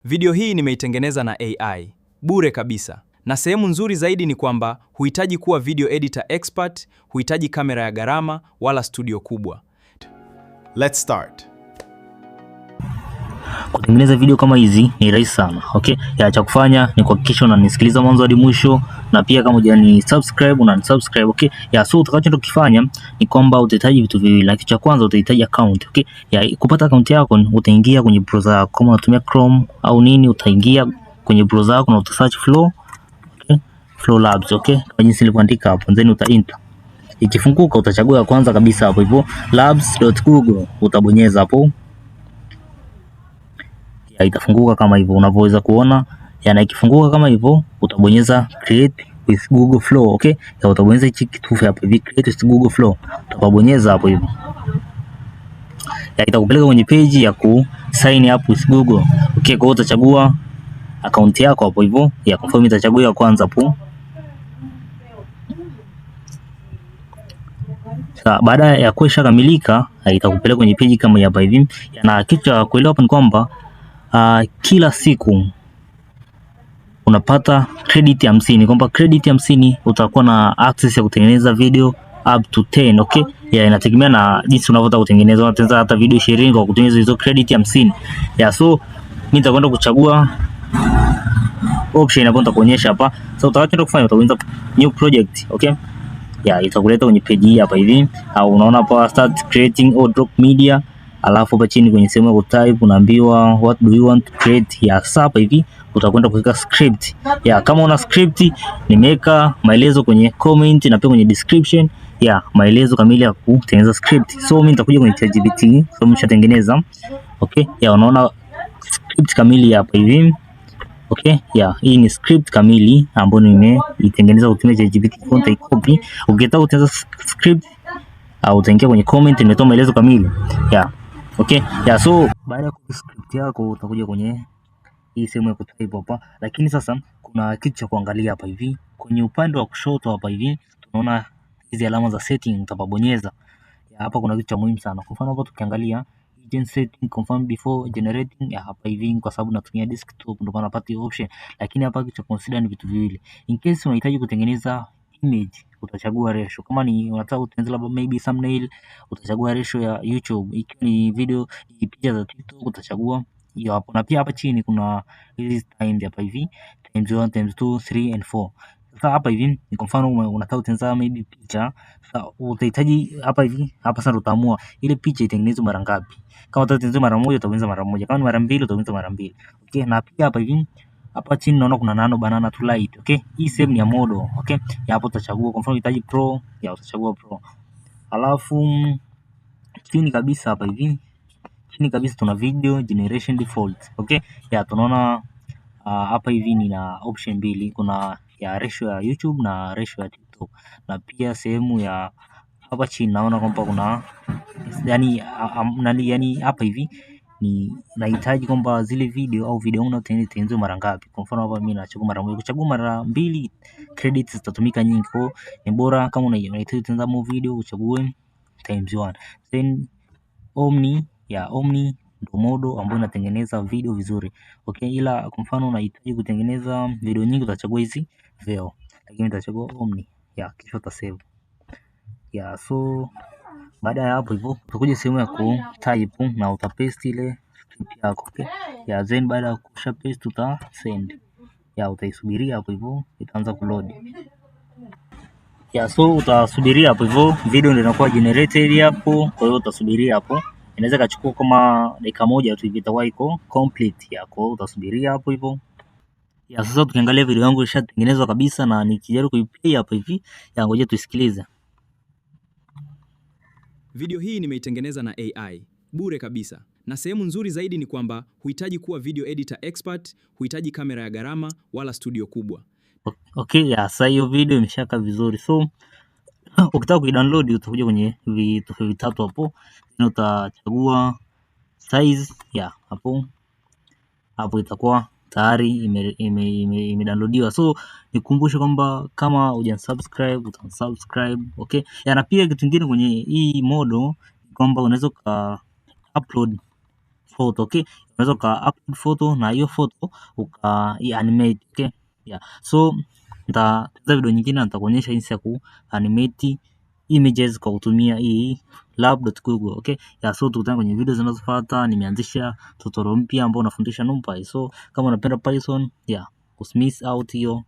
Video hii nimeitengeneza na AI bure kabisa, na sehemu nzuri zaidi ni kwamba huhitaji kuwa video editor expert, huhitaji kamera ya gharama wala studio kubwa. Let's start. Kutengeneza video kama hizi ni rahisi sana. Okay, ya cha kufanya ni kuhakikisha unanisikiliza mwanzo hadi mwisho, na pia kama hujani subscribe unani subscribe. Okay, ya so utakachokifanya ni kwamba utahitaji vitu viwili. Lakini cha kwanza utahitaji account. Okay, ya kupata account yako utaingia kwenye browser yako, kama unatumia Chrome au nini, utaingia kwenye browser yako na utasearch Flow, okay, Flow Labs. Okay, kama jinsi nilivyoandika hapo, then uta enter. Ikifunguka utachagua ya kwanza kabisa hapo hivyo labs.google, utabonyeza hapo, itafunguka kama hivyo unavyoweza kuona. Yana ikifunguka kama hivyo utabonyeza create with Google Flow. Okay, ya utabonyeza hichi kitufe hapo hivi create with Google Flow, utabonyeza hapo hivyo, ya itakupeleka kwenye page ya ku sign up with Google. Okay, kwa hiyo utachagua account yako hapo hivyo, ya confirm itachagua ya kwanza hapo. Sasa baada ya kuisha kamilika itakupeleka kwenye page kama hapa hivi, na kitu cha kuelewa hapa ni kwamba kila siku unapata credit 50, kwamba credit 50 utakuwa na access ya kutengeneza video up to 10. Okay, yeah, inategemea na jinsi unavyotaka kutengeneza. Unatengeneza hata video 20 kwa kutumia hizo credit 50. Yeah, so mimi nitakwenda kuchagua option ambayo nitakuonyesha hapa. So utakachoenda kufanya utabonyeza new project. Okay, yeah, itakuleta kwenye page hii hapa hivi, au unaona hapa start creating or drop media alafu hapa chini kwenye sehemu ya kutype unaambiwa what do you want to create. Ya sasa hapa hivi utakwenda kuweka script. Ya kama una script, nimeweka maelezo kwenye comment na pia kwenye description ya maelezo kamili ya kutengeneza script. So mimi nitakuja kwenye ChatGPT, so nimeshatengeneza. Okay, ya unaona script kamili hapa hivi. Okay, ya hii ni script kamili ambayo nimeitengeneza kutumia ChatGPT. Kwa nitaicopy. Ukitaka kutengeneza script au utaingia kwenye comment, nimetoa maelezo kamili. Ya okay, yeah, so baada ya script yako utakuja kwenye hii sehemu ya kutype hapa, lakini sasa kuna kitu cha kuangalia hapa hivi. Kwenye upande wa kushoto hapa hivi tunaona hizi alama za setting, utapabonyeza hapa. Kuna kitu cha muhimu sana. Kwa mfano hapa tukiangalia gen setting confirm before generating ya hapa hivi, kwa sababu natumia desktop ndio maana napata hiyo option, lakini hapa kitu cha consider ni vitu viwili. In case unahitaji kutengeneza image utachagua ratio. Kama ni unataka kutengeneza labda maybe thumbnail utachagua ratio ya YouTube. Ikiwa ni video, ni picha za TikTok utachagua hiyo hapo. Na pia hapa chini kuna hizi times hapa hivi, times 1, times 2, 3 and 4. Sasa hapa hivi ni kwa mfano unataka kutengeneza maybe picha, sasa utahitaji hapa hivi, hapa sasa utaamua ile picha itengenezwe mara ngapi. Kama unataka kutengeneza mara moja utatengeneza mara moja, kama ni mara mbili utatengeneza mara mbili. Okay, na pia hapa hivi hapa chini naona kuna Nano Banana 2 Lite. Okay, hii sehemu ni ya model. Okay, ya hapo utachagua, kwa mfano unahitaji Pro, ya utachagua Pro. Alafu chini kabisa hapa hivi, chini kabisa tuna video generation default. Okay, ya tunaona hapa hivi nina option mbili, kuna ya ratio ya YouTube na ratio ya TikTok, na pia sehemu ya hapa chini naona kwamba kuna yani, yani hapa hivi ni nahitaji kwamba zile video au video yangu itengenezwe mara ngapi. Kwa mfano hapa mimi nachagua mara moja, kuchagua mara mbili credits zitatumika nyingi, kwa hiyo ni bora kama unahitaji kutengeneza more video uchague times 1. Then Omni, ya Omni ndio model ambayo inatengeneza video vizuri. Okay, ila kwa mfano unahitaji kutengeneza video nyingi utachagua hizi Veo, lakini utachagua Omni ya kisha utasave. Ya so baada ya hapo hivyo utakuja sehemu ya ku type na utapaste ile script yako. Okay, ya then baada ya kusha paste uta send. Ya utaisubiria hapo hivyo itaanza kuload. Ya so utasubiria hapo hivyo video ndio inakuwa generated hapo, kwa hiyo utasubiria hapo, inaweza kachukua kama dakika moja tu hivi itakuwa iko complete. Ya kwa hiyo utasubiria hapo hivyo. Ya sasa tukiangalia video yangu ishatengenezwa kabisa na nikijaribu kuiplay hapo hivi, ya ngoja tuisikilize. Video hii nimeitengeneza na AI bure kabisa, na sehemu nzuri zaidi ni kwamba huhitaji kuwa video editor expert, huhitaji kamera ya gharama wala studio kubwa. Okay, ya sasa hiyo video imeshaka vizuri. So ukitaka kuidownload utakuja kwenye vitufe vitatu hapo, then utachagua size ya hapo hapo, itakuwa tayari imedownloadiwa. So nikukumbushe kwamba kama hujasubscribe utasubscribe. Okay, ya na pia kitu kingine kwenye hii model kwamba unaweza uka upload photo. Okay, Unaweza uka upload photo na hiyo photo uka animate, okay? Yeah. So nitatengeneza video nyingine na nitakuonyesha jinsi ya ku animate images kwa kutumia hii lab.google, okay? Yeah, so tukutane kwenye video zinazofuata. Nimeanzisha tutorial mpya ambao unafundisha NumPy. So kama unapenda Python, yeah, usimiss out hiyo.